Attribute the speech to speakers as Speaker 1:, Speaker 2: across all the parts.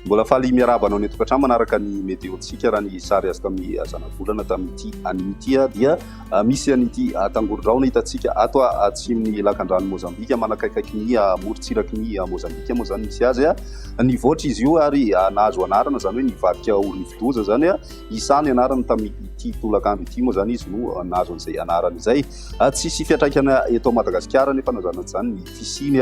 Speaker 1: Mbola faly miarahaba anao any an-tokantrano manaraka ny météo-ntsika. Raha ny sary azo tamin'ny zanabolana tamin'ity anio ity dia misy an'ity tangoron-drahona hitantsika ato atsimon'ny lakandranon'i Mozambika, manakaikaiky ny morontsiraky ny Mozambika moa izany misy azy. Nivoatra izy io ary nahazo anarana, izany hoe nivadika ho rivodoza izany. Isa ny anarany tamin'ity tolakandro ity moa izany izy no nahazo an'izay anarana izay. Tsisy fiantraikana eto Madagasikara anefa na izany na izany ny fisiany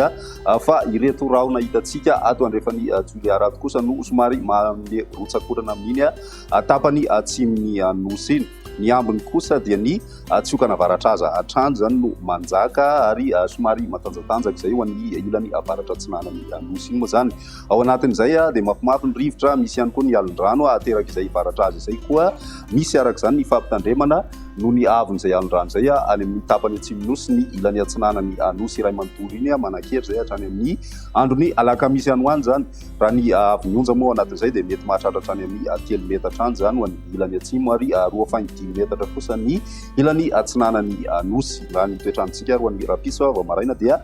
Speaker 1: fa ireto rahona hitantsika ato andrefan'i Toliara ato kosa no somary manome rotsak'orana amin'iny tapany atsimon'ny Nosy iny. Ny ambiny kosa dia ny tsiokana avaratraza hatrany izany no manjaka ary somary matanjatanjaka izay ho an'ny ilany avaratra atsinanan'ny Nosy iny moa izany. Ao anatin'izay dia mafimafy ny rivotra, misy ihany koa ny alin-drano ateraka izay varatraza izay koa misy araka izany ny fampitandremana noho ny haavon'izay alin-drano izay any amin'ny tapany atsimon'ny Nosy ny ilany atsinanan'ny Nosy iray manontolo iny manan-kery izay hatrany amin'ny andron'ny alakamisy any ho any izany. Raha ny haavon'ny onja moa ao anatin'izay dia mety mahatratra hatrany amin'ny 3 metatra any izany ho an'ny ilany atsimo ary 2,5 metatra kosa ny ilany atsinanan'ny Nosy. Raha ny toetr'androntsika ary ho an'ny rahampitso vao maraina dia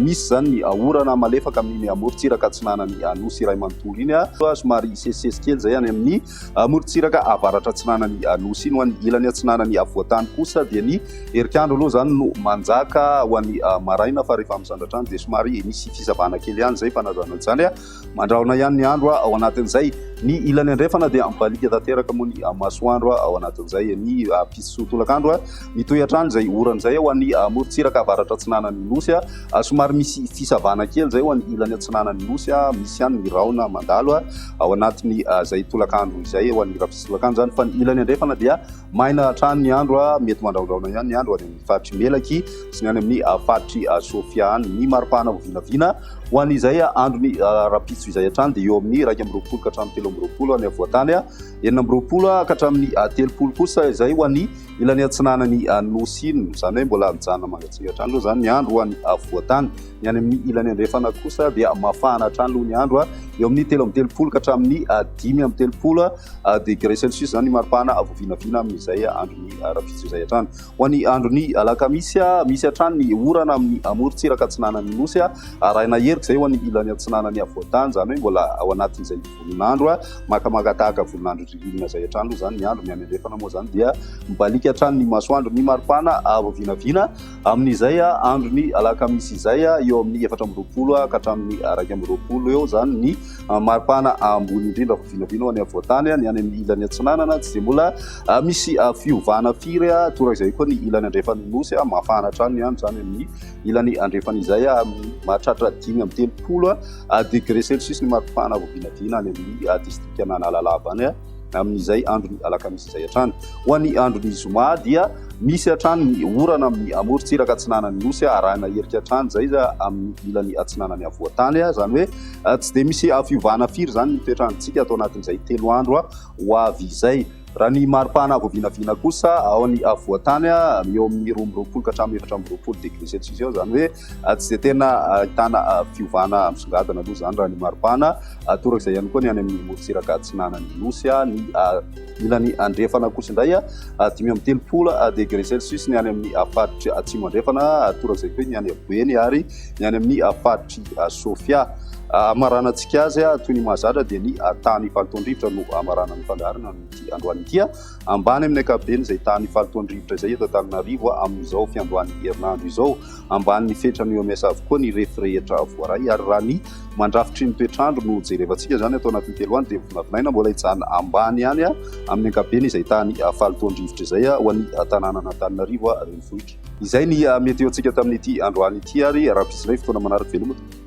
Speaker 1: Misy izany ny orana malefaka amin'iny morontsiraka atsinanan'ny Nosy iray manontolo iny. Somary hisesisesy kely izay any amin'ny morontsiraka avaratra atsinanan'ny Nosy iny. Ho an'ny ilany atsinanan'ny afovoan-tany kosa dia ny herikandro aloha izany no manjaka ho an'ny maraina fa rehefa misandratra any dia somary misy fisavana kely ihany izay fa na izany na izany Mandrahona ihany ny andro ao anatin'izay. Ny ilany andrefana dia mibaliaka tanteraka moa ny masoandro ao anatin'izay. Ny ampitso tolakandro mitohy hatrany izay orana izay ho an'ny morontsiraka avaratra atsinanan'ny Nosy. Somary misy fisavana kely izay ho an'ny ilany atsinanan'ny Nosy. Misy ihany ny rahona mandalo ao anatin'izay tolakandro izay ho an'ny rahampitso tolakandro izany. Fa ny ilany andrefana dia maina hatrany ny andro, mety mandrahondrahona ihany ny andro any amin'ny faritr'i Melaky sy ny any amin'ny faritr'i Sofia any. Ny maripana ho vinavina Ho an'izay andron'ny rahampitso izay hatrany dia eo amin'ny 21 ka hatramin'ny 23 any afovoan-tany, 26 ka hatramin'ny 30 kosa izay ho an'ny ilany atsinanan'ny Nosy iny. Izany hoe mbola mijanona mangatsiaka hatrany aloha izany ny andro ho an'ny afovoan-tany. Ny any amin'ny ilany andrefana kosa dia mafana hatrany aloha ny andro, eo amin'ny 33 ka hatramin'ny 35 degré celsius izany ny maripana voavinavina amin'izay andron'ny rahampitso izay hatrany. Ho an'ny andron'ny alakamisy, misy hatrany ny orana amin'ny amorontsiraka atsinanan'ny Nosy, arahina herika izay ho an'ny ilany atsinanan'ny afovoan-tany, izany hoe mbola ao anatin'izay volon'andro makamaka tahaka volon'andro ririnina izay hatrany aloha izany ny andro, ny any andrefana moa izany dia mibaliaka hatrany ny masoandro, ny maripana avo vinavina amin'izay andron'ny alakamisy izay eo amin'ny 24 ka hatramin'ny 21 eo izany ny Maripana ambony indrindra vao vinavina ho any afovoan-tany, ny any amin'ny ilany atsinanana tsy dia mbola misy fiovana firy, torak'izay koa ny ilany andrefan'ny nosy, mafana hatrany ny andro izany amin'ny ilany andrefana izay, mahatratra 35 degré celsius ny maripana vao vinavina any amin'ny distrikan'Analalava any. Amin'izay andron'ny alakamisy izay hatrany. Ho an'ny andron'ny zoma dia misy hatrany ny orana amin'ny amorontsiraka atsinanan'ny Nosy, arahina herika hatrany izay amin'ny ilany atsinanan'ny afovoan-tany. Izany hoe tsy dia misy fiovana firy izany ny toetr'androntsika ato anatin'izay 3 andro ho avy izay. Raha ny maripana vao vinavina kosa ao ny afovoan-tany eo amin'ny 22 ka hatramin'ny 24 degré celsius eo, izany hoe tsy dia tena ahitana fiovana misongadina aloha izany raha ny maripana. Torak'izay ihany koa ny any amin'ny morontsiraka atsinanan'ny Nosy, ny ilany andrefana kosa indray 35 degré celsius ny any amin'ny faritry atsimo andrefana, torak'izay koa ny any Boeny ary ny any amin'ny faritry Sofia. Hamaranantsika azy toy ny mahazatra dia ny tany fahalotoan-drivotra no hamarana ny fandaharana amin'ity androany ity. Ambany amin'ny ankapobeny izay tany fahalotoan-drivotra izay eto Antananarivo amin'izao fiandohan'ny herinandro izao. Ambanin'ny fetran'ny OMS avokoa ny refy rehetra voaray ary raha ny mandrafitry ny toetr'andro no jerevantsika izany ato anatin'ny 3 andro dia vinavinaina mbola hijanona ambany ihany amin'ny ankapobeny izay tany fahalotoan-drivotra izay ho an'ny tanànan'Antananarivo renivohitra. Izay ny météo-ntsika tamin'ity androany ity ary rahampitso indray fotoana manaraka veloma tompoko.